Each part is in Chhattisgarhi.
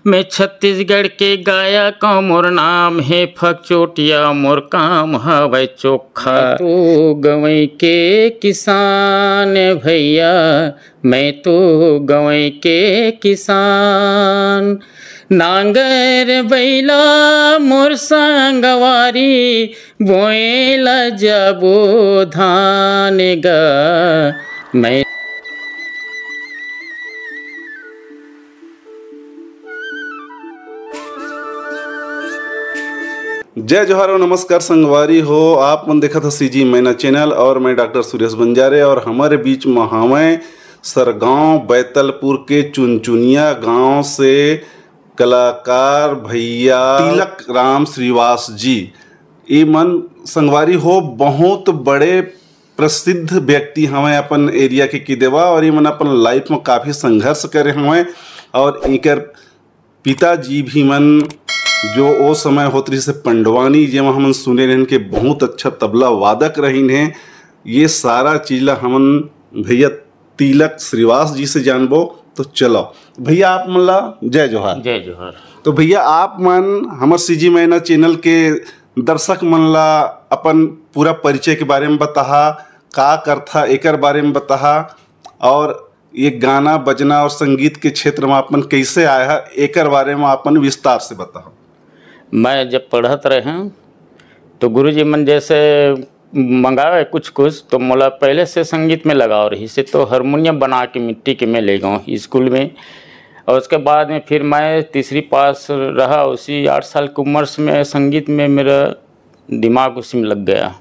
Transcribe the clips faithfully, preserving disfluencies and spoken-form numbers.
मैं छत्तीसगढ़ के गायक हूँ, मोर नाम हे फकचोटिया, मोर काम हवय चोखा। मैं तो गंवई के किसान भैया, मैं तो गंवई के किसान। नांगर बइला मोर संगवारी, बोए ला जाबो धान गा। मैं जय जोहार और नमस्कार संगवारी हो, आप मन देखत हो सीजी मैना चैनल और मैं डॉक्टर सुरेश बंजारे और हमारे बीच में हवैं सरगांव बैतलपुर के चुनचुनिया गांव से कलाकार भैया तिलक राम श्रीवास जी। ये मन संगवारी हो बहुत बड़े प्रसिद्ध व्यक्ति हवैं अपन एरिया के किदेवा और ये मन अपन लाइफ में काफ़ी संघर्ष करे हवैं और इकर पिताजी भी मन जो ओ समय होत रहिस हे पंडवानी, जेमा हमन सुने रहन के बहुत अच्छा तबला वादक रहिन हे। ये सारा चीज ला हमन भैया तिलक श्रीवास जी से जानबो। तो चलो भैया, आप मन ला जय जोहार। जय जोहार। तो भैया, आप मन हमर सीजी मैना चैनल के दर्शक मन ला अपन पूरा परिचय के बारे में बताहा, का करथा एकर बारे में बताहा, और ये गाना बजना और संगीत के क्षेत्र में आप मन कैसे आए हा, एकर बारे में आप मन विस्तार से बताओ। मैं जब पढ़त रहें तो गुरुजी मन जैसे मंगावे कुछ कुछ, तो मोला पहले से संगीत में लगाव रहिस हे, तो हारमोनियम बना के मिट्टी के मैं ले गया स्कूल में। और उसके बाद में फिर मैं तीसरी पास रहा, उसी आठ साल की उम्र से मैं संगीत में मेरा दिमाग उसी में लग गया।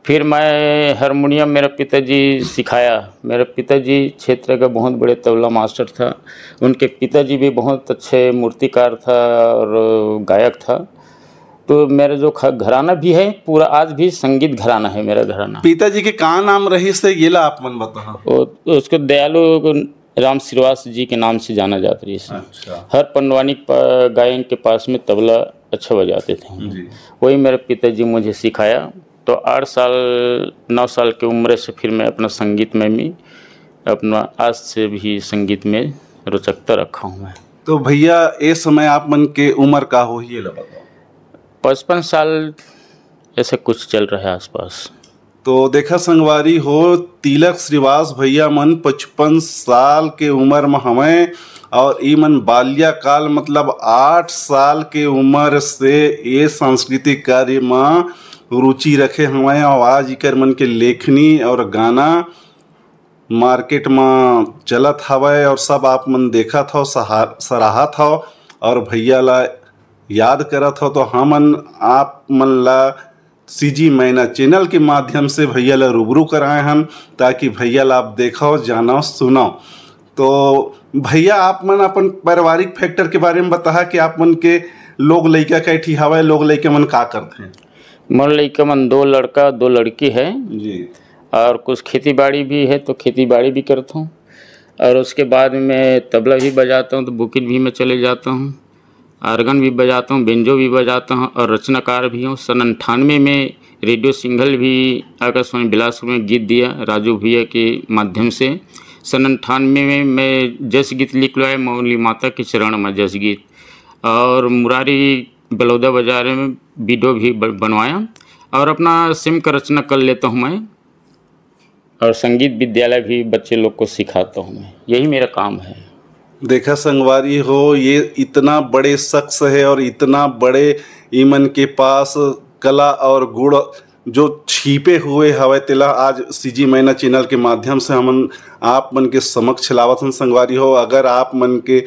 फिर मैं हारमोनियम मेरा पिताजी सिखाया। मेरे पिताजी क्षेत्र का बहुत बड़े तबला मास्टर था। उनके पिताजी भी बहुत अच्छे मूर्तिकार था और गायक था। तो मेरा जो ख-, घराना भी है, पूरा आज भी संगीत घराना है मेरा घराना। पिताजी के का नाम रहिस हे, ये ला आप मन बताहा। वो, उसको दयालु राम श्रीवास जी के नाम से जाना जाता रहिस हे। अच्छा। हर पंडवानी प-, गायन के पास में तबला अच्छा बजाते थे। जी। वही मेरे पिताजी मुझे सिखाया। तो आठ साल, नौ साल की उम्र से फिर मैं अपना संगीत में भी, अपना आज से भी संगीत में रोचकता रखा हूँ मैं। तो भैया, ए समय आप मन के उम्र का होही, ये ला बताओ। पचपन साल, ऐसे कुछ चल रहा है आसपास। तो देखा संगवारी हो, तिलक श्रीवास भैया मन पचपन साल के उम्र में हवैं और ई मन बाल्याकाल, मतलब आठ साल के उम्र से ये सांस्कृतिक कार्य में रुचि रखे हवैं और आज इकर मन के लेखनी और गाना मार्केट में चलत हवय और सब आप मन देखत हव, सहा-, सराहत हव और भैया ला याद करत हव। तो हमन आप मन ला सीजी मैना चैनल के माध्यम से भैया ला रूबरू कराए हन, ताकि भैया ला आप देखव, जानव, सुनव। तो भैया, आप मन अपन पारिवारिक फैक्टर के बारे में बताहा कि आप मन के लोग लइका कै ठी हवय, लोग लइका मन का करथे? मोर लइका मन दो लड़का, दो लड़की है। जी। और कुछ खेती बाड़ी भी है, तो खेती बाड़ी भी करता हूँ। और उसके बाद में तबला भी बजाता हूँ, तो बुकिट भी मैं चले जाता हूँ। आर्गन भी बजाता हूँ, बेंजो भी बजाता हूँ और रचनाकार भी हूँ। सन अंठानवे में रेडियो सिंघल भी आकाशवाणी बिलासपुर में गीत दिया राजू भैया के माध्यम से। सन अंठानवे में मैं जस गीत लिखवाया, मौली माता के चरण में जस गीत, और मुरारी बलौदा बाजार में वीडियो भी ब-, बनवाया और अपना सिम का रचना कर लेता हूँ मैं। और संगीत विद्यालय भी बच्चे लोग को सिखाता हूँ मैं, यही मेरा काम है। देखा संगवारी हो, ये इतना बड़े शख्स है और इतना बड़े ईमन के पास कला और गुण जो छिपे हुए हवय, तेला आज सीजी मैना चैनल के माध्यम से हमन आप मन के समक्ष लावत हन। संगवारी हो, अगर आप मन के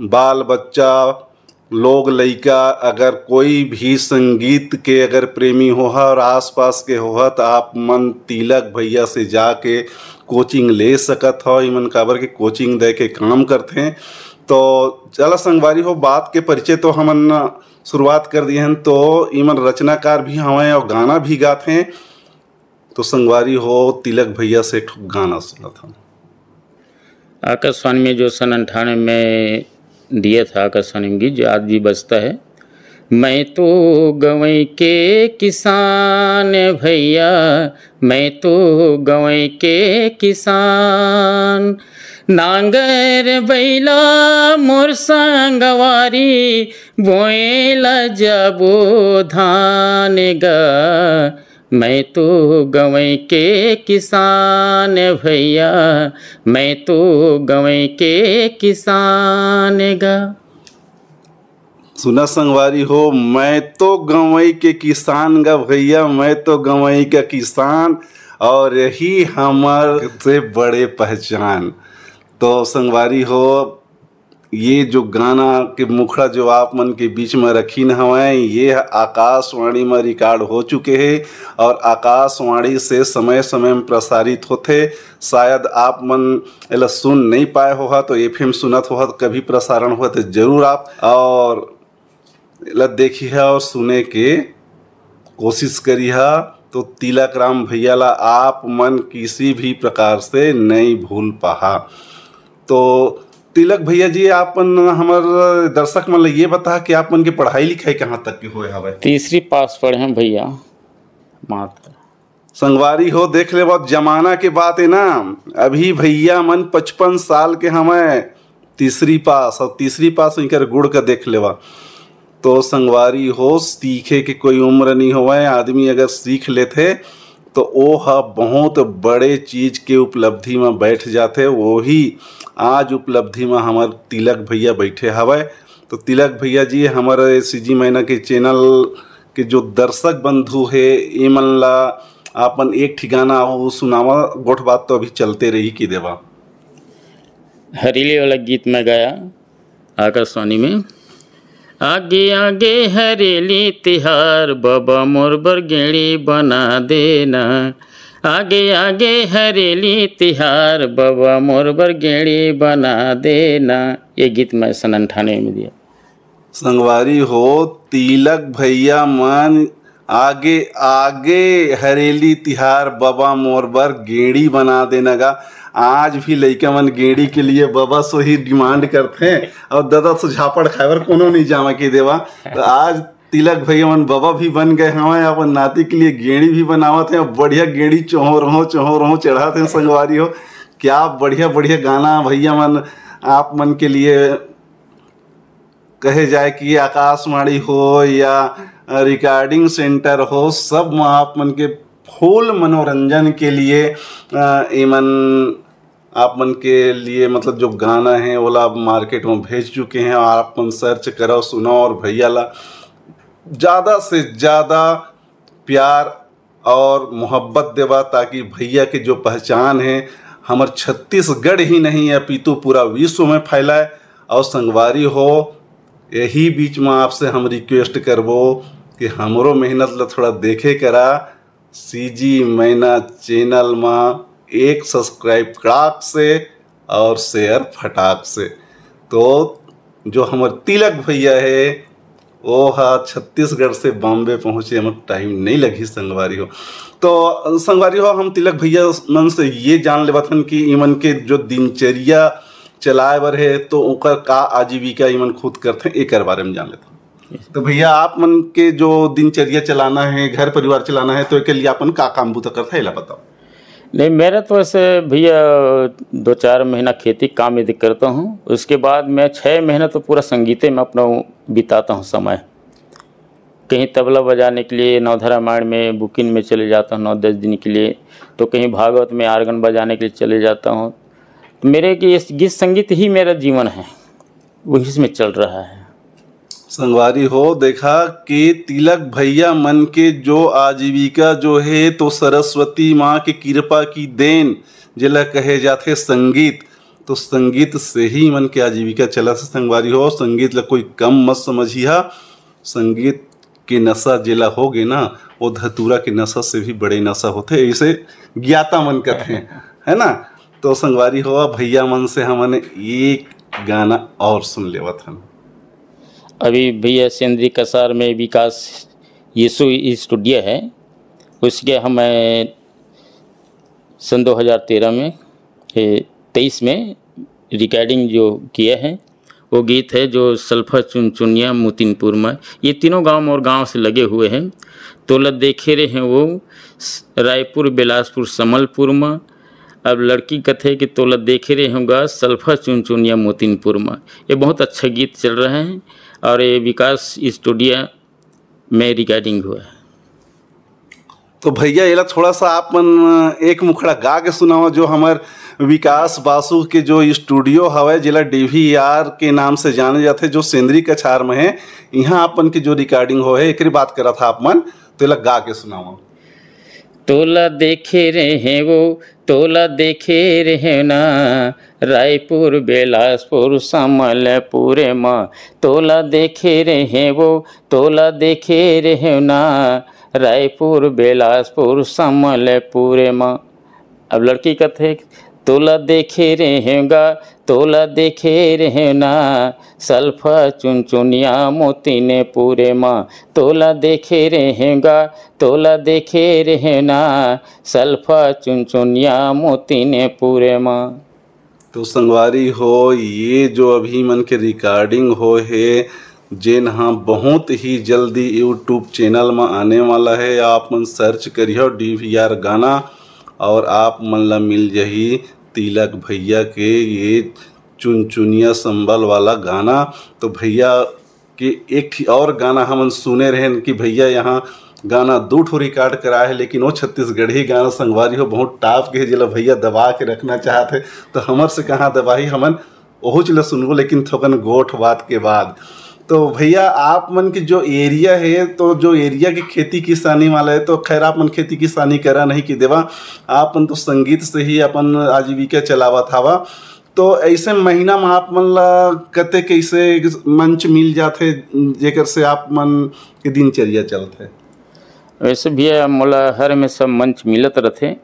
बाल बच्चा, लोग लइका, अगर कोई भी संगीत के अगर प्रेमी होहा और आसपास के होहा, तो आप मन तिलक भैया से जाके कोचिंग ले सकत हो। इमन काबर के कोचिंग दे के काम करथे। तो चला संगवारी हो, बात के परिचय तो हमन शुरुआत कर दिए हन। तो इमन रचनाकार भी हवैं और गाना भी गाथे। तो संगवारी हो, तिलक भैया से एक ठो गाना सुनत हन। आकाशवाणी में जो सन अंठानवे में दिया था आकाशवाणी में गीत, जो आज भी बजता है। मैं तो गंवई के किसान भैया, मैं तो गंवई के किसान, नांगर बैला मोर संगवारी, बोए ला जाबो धान गा। मैं तो गंवई के किसान भैया, मैं तो गंवई के किसान गा। सुना संगवारी हो, मैं तो गंवई के किसान गा भैया, मैं तो गंवई का किसान, और यही हमर से बड़े पहचान। तो संगवारी हो, ये जो गाना के मुखड़ा जो आप मन के बीच में रखिन हवय, ये आकाशवाणी में रिकॉर्ड हो चुके हे और आकाशवाणी से समय-समय में प्रसारित होथे। शायद आप मन एला सुन नहीं पाए होहा, तो एफएम सुनत होहा, तो कभी प्रसारण होहा तो जरूर आप और एला देखिहा और सुने के कोशिश करिहा। तो तिलक राम भैया ला आप मन किसी भी प्रकार से नहीं भूल पाहा। तो तिलक भैया जी, आप मन हमर दर्शक मन ला ये बता कि आप मन के पढ़ाई लिखाई कहाँ तक के होए हवय? तीसरी पास पढ़े हैं भैया, मात्र। संगवारी हो, देख लेवा, जमाना के बात है ना, अभी भैया मन पचपन साल के हवय, तीसरी पास, और तीसरी पास इनकर गुण का देख लेवा। तो संगवारी हो, सीखे के कोई उम्र नहीं होवय। आदमी अगर सीख लेथे तो ओ ह बहुत बड़े चीज के उपलब्धि में बैठ जाथे। वही आज उपलब्धि में हमर तिलक भैया बैठे हवय। तो तिलक भैया जी, हमर सीजी मैना के चैनल के जो दर्शक बंधु हे, एमन ला आपन एक ठिकाना अउ सुनावा। गोठ बात तो अभी चलते रही कि देवा। हरेली वाला गीत मैं गाया आकाशवाणी में। आगे आगे हरेली तिहार, बबा मोर बर गेड़ी बना देना। आगे आगे हरेली तिहार, बबा मोर बर गेड़ी बना देना। ये गीत मैं सन अंठानवे में दिया। संगवारी हो, तिलक भैया मन आगे आगे हरेली तिहार, बबा मोर बर गेड़ी बना देना गा। आज भी लइका मन गेड़ी के लिए बबा सो ही डिमांड करथे और ददा सो झापड़ खाए बर कोनो नहीं जावा के देवा। तो आज तिलक भैया मन बबा भी बन गए हवय, अपन नाती के लिए गेड़ी भी बनावत हैं। बढ़िया गेड़ी चोहो रहो, चोहो रहो चढ़ात हैं संगवारी हो। क्या बढ़िया बढ़िया गाना भैया मन आप मन के लिए, कहे जाए कि आकाशवाणी हो या रिकॉर्डिंग सेंटर हो, सब में आप मन के फुल मनोरंजन के लिए, अ, एमन आप मन के लिए, मतलब, जो गाना है, ओला अब मार्केट में भेज चुके हैं। और आप मन सर्च करो, सुनो और भैया ला ज़्यादा से ज़्यादा प्यार और मोहब्बत देवा, ताकि भैया के जो पहचान है, हमर छत्तीसगढ़ ही नहीं, अपितु पूरा विश्व में फैलाए। और संगवारी हो, यही बीच में आपसे हम रिक्वेस्ट करबो कि हमरो मेहनत ला थोड़ा देखे करा। सीजी मैना चैनल में एक सब्सक्राइब कड़ाक से और शेयर फटाक से। तो जो हमर तिलक भैया है, वो हा छत्तीसगढ़ से बॉम्बे पहुँचे, हमर टाइम नहीं लगी संगवारी हो। तो संगवारी हो, हम तिलक भैया मन से ये जान लेवत हन कि इमन के जो दिनचर्या चलाए बर है, तो ओकर का आजीविका इमन खुद करथे, एकर बारे में जान लेथन। तो भैया, आप मन के जो दिनचर्या चलाना है, घर परिवार चलाना है, तो एके लिए आप मन का काम बूता करथे, एला बताओ। नहीं, मेरा तो ऐसे भैया दो चार महीना खेती काम यदि करता हूँ, उसके बाद मैं छः महीना तो पूरा संगीते में अपना बिताता हूँ समय। कहीं तबला बजाने के लिए नवधा रामायण में बुकिंग में चले जाता हूँ नौ दस दिन के लिए, तो कहीं भागवत में आर्गन बजाने के लिए चले जाता हूँ। तो मेरे कि इस गीत संगीत ही मेरा जीवन है, वही इसमें चल रहा है। संगवारी हो, देखा कि तिलक भैया मन के जो आजीविका जो है, तो सरस्वती माँ के कृपा की देन जेला कहे जाथे संगीत। तो संगीत से ही मन के आजीविका चलत हे संगवारी हो। संगीत ला कोई कम मत समझिहा, संगीत के नशा जेला होगे ना, वो धतूरा के नशा से भी बड़े नशा होथे, इसे ज्ञाता मन कथे, है ना। तो संगवारी हो, भैया मन से हमन एक गाना और सुन लेवत हन। अभी भैया सेंद्री कसार में विकास यीशु स्टूडियो है, उसके हम सन दो हज़ार तेरह में, ए, तेईस में रिकॉर्डिंग जो किया है, वो गीत है जो सल्फा चुनचुनिया मुतिनपुर में, ये तीनों गांव मोर गांव से लगे हुए हैं। तोला देखे रहे हैं वो स-, रायपुर, बिलासपुर, समलपुर में, अब लड़की कथे कि तोला देखे रहे होगा सल्फा चुनचुनिया मोतीनपुर में। ये बहुत अच्छा गीत चल रहा है और ये विकास स्टूडियो में रिकॉर्डिंग हुआ है। तो भैया, एला थोड़ा सा आप मन एक मुखड़ा गा के सुनावा, जो हमर विकास बासु के जो स्टूडियो हवय, जेला डीवीआर के नाम से जाने जाथे, जो सेंदरी कछार में है, यहाँ आप मन के जो रिकॉर्डिंग हो है, एकरी बात करत हा आप मन, तो एला गा के सुनावा। तोला देखे रहे वो, तोला देखे रहे ना, रायपुर, बेलासपुर, समलपुर म। तोला देखे रहे वो, तोला देखे रहे ना, रायपुर, बेलासपुर, समलपुर म। अब लड़की कथे, तोला देखे रहे गा, तोला देखे रहे ना, सल्फा चुनचुनिया मोतीनपुर म। तोला देखे रहे गा, तोला देखे रहे ना, सल्फा चुनचुनिया मोतीनपुर म। तो संगवारी हो, ये जो अभी मन के रिकॉर्डिंग हो हे, जेन हा बहुत ही जल्दी यूट्यूब चैनल में आने वाला है, आप मन सर्च करियो डीवीआर गाना और आप मन ला मिल जाही तिलक भैया के ये चुनचुनिया संबल वाला गाना। तो भैया के एक ठी और गाना हमन सुने रहेन कि भैया यहाँ गाना दू ठो रिकॉर्ड करा है, लेकिन वो छत्तीसगढ़ी गाना संगवारी हो बहुत टॉप के है, जेला भैया दबा के रखना चाहत है, तो हमर से कहाँ दबाही, हमन ओहू चीज ला सुनबो, लेकिन थोकन गोठ बात के बाद। तो भैया, आप मन के जो एरिया है, तो जो एरिया के खेती किसानी वाला है, तो खैर आप मन खेती किसानी करा नहीं कि देवा, आप मन तो संगीत से ही अपन आजीविका चलावत हवा। तो ऐसे महीना में आप मन ला कते कैसे मंच मिल जाथे, जेकर से आप मन के दिनचर्या चलथे? वैसे भैया, मोला हर में सब मंच मिलत रथे।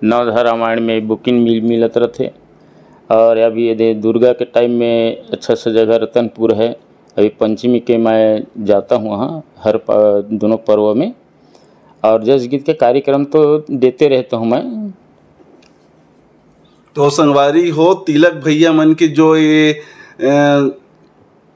नवधा रामायण में बुकिंग मिल मिलत रथे। और अभी ये दे दुर्गा के टाइम में अच्छा सा जगह रतनपुर है। अभी पंचमी के मैं जाता हूँ वहाँ हर प-, दोनों पर्वों में। और जस गीत के कार्यक्रम तो देते रहता हूँ मैं। तो संगवारी हो, तिलक भैया मन के जो ये अ,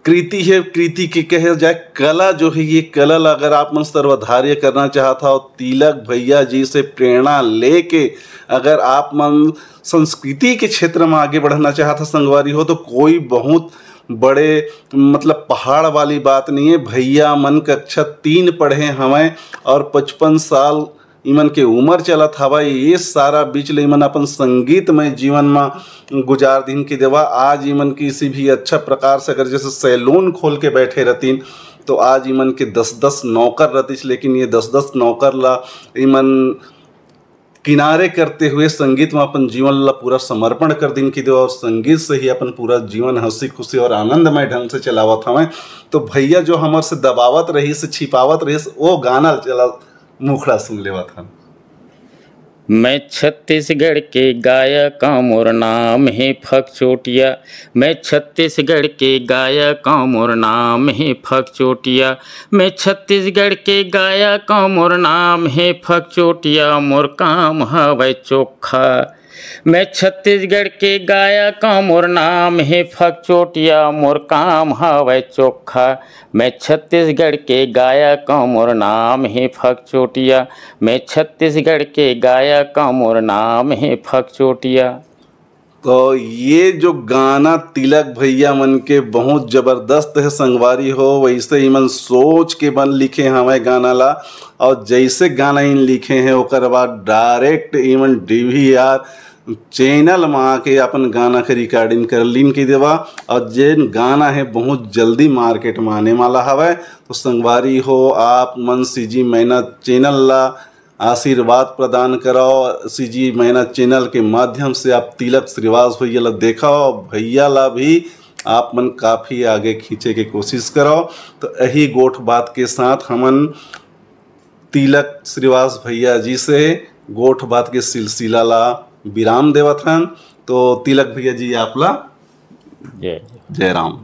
कृति है, कृति के कहे जाए कला जो है, ये कला ला अगर आप मन सर्वधार्य करना चाहत हो, तिलक भैया जी से प्रेरणा लेके अगर आप मन संस्कृति के क्षेत्र में आगे बढ़ना चाहत हो संगवारी हो, तो कोई बहुत बड़े मतलब पहाड़ वाली बात नहीं है। भैया मन कक्षा तीन पढ़े हवय और पचपन साल इमन के उम्र चलत हवय। ये सारा बीच ले इमन अपन संगीतमय जीवन म गुजार दिन कि देवा। आज इमन किसी भी अच्छा प्रकार से अगर जैसे सैलून खोल के बैठे रहतीन, तो आज इमन के दस दस नौकर रहतीस, लेकिन ये दस दस नौकर ला इमन किनारे करते हुए संगीत में अपन जीवन ला पूरा समर्पण कर दिन कि देवा, और संगीत से ही अपन पूरा जीवन हंसी खुशी और आनंदमय ढंग से चलावत हवय। तो भैया जो हमर से दबावत रहिस, छिपावत रहिस, वो गाना ला चला मुखड़ा सुन लेवत हन। मैं छत्तीसगढ़ के गायक, मोर नाम हे फकचोटिया। मैं छत्तीसगढ़ के गायक, मोर नाम हे फकचोटिया। मैं छत्तीसगढ़ के गायक, मोर नाम हे फकचोटिया। मोर काम हवय चोखा। मैं छत्तीसगढ़ के गायक, मोर नाम हे फकचोटिया। मोर काम हवय चोखा। मैं छत्तीसगढ़ के गायक, मोर नाम हे फकचोटिया। मैं छत्तीसगढ़ के गायक, मोर नाम हे फकचोटिया। तो ये जो गाना तिलक भैया मन के बहुत जबरदस्त है संगवारी हो, वैसे इमन सोच के बन लिखे हवय गाना ला। और जैसे गाना इन लिखे हैं, ओकर बाद डायरेक्ट इमन डीवीआर चैनल में आके अपन गाना के रिकॉर्डिंग कर लीन कि देवा। और जेन गाना है बहुत जल्दी मार्केट में आने वाला हवय। तो संगवारी हो, आप मन सीजी मैना चैनल ला आशीर्वाद प्रदान करव। सीजी मैना चैनल के माध्यम से आप तिलक श्रीवास भैया ला देखव, भैया ला भी आप मन काफ़ी आगे खींचे के कोशिश करव। तो यही गोठ बात के साथ हमन तिलक श्रीवास भैया जी से गोठ बात के सिलसिला ला विराम देवत हन। तो तिलक भैया जी, आप ला जय जय राम।